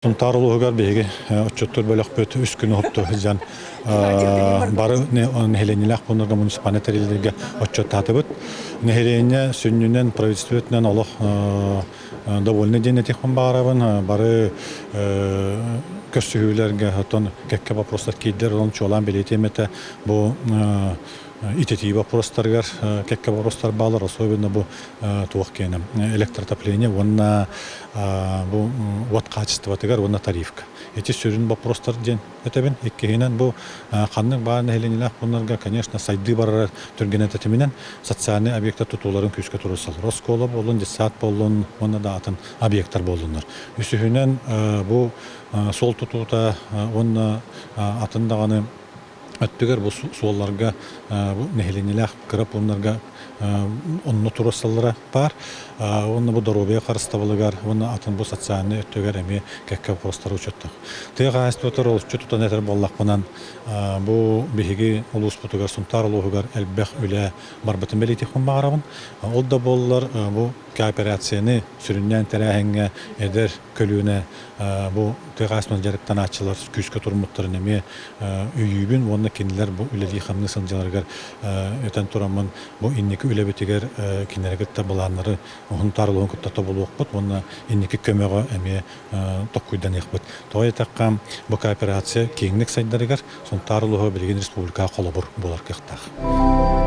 Сунтаар улууһугар биһиги отчуттуур бөлөхпүт үс күн уһукту сылдьан бары нэһилиэнньэлээх пууннарга муниципальнай тэриллиилэргэ отчуоттаатыбыт. Нэһилиэнньэ сүнньүнэн правительство өттүнэн олох довольны диэн этиэхпин баҕарабын. Бары көрсүһүүлэргэ оттон кэккэ вопростар киирдэр, онон чуолаан бэлиэтиэм этэ бу ититии боппуруостарыгар кэккэ боппуруостар бааллар, особенно бу туох киэнэ электроотопление уонна бу уот хаачыстыбатыгар уонна тарифка. Ити сүрүн боппуруостар диэн этэбин. Иккиһинэн бу ханнык баар нэһилиэнньэлээх пууннарга, конечно, сайдыы барара түргэнэ тэтиминэн социальнай объектар тутууларын күүскэ туруорсаллар. Оскуола буоллун, детсад буоллун уонна да атын объектар буоллуннар. Үсүһүнэн бу суол тутуута уонна атын даҕаны өттүгэр бу суолларга бу нэһилиэнньэлээх кыра пууннарга онно туруорсаллара баар. Уонна бу доруобуйа харыстабылыгар уонна атын бу социальнай өттүгэр эмиэ кэккэ боппуруостары учуоттаах. Тыа хаһаайыстыбатыгар олоччу тутан этэр буоллахпынан, бу биһиги улууспутугар, Сунтаар улууһугар элбэх үлэ барбытын бэлиэтиэхпин баҕарабын. Ол да буоллар бу кооперацияны сүрүннээн тэрээһиҥҥэ эдэр көлүөнэ бу тыа хаһаайыстыбатын дьарыктанааччылар күүскэ туруммуттарын эмиэ өйүүбүн уонна кинилэр бу үлэлии-хамныы сылдьалларыгар этэн тураммын бу инники үлэбитигэр кинилэри кытта былааннары Сунтаар улууһун кытта тобулуохпут уонна инники көмөҕө эмиэ токкуйданыахпыт. Тоҕо диэтэххэ, бу кооперация киэҥник сайдарыгар Сунтаар улууһа билигин республикаҕа холобур буолар кыахтаах.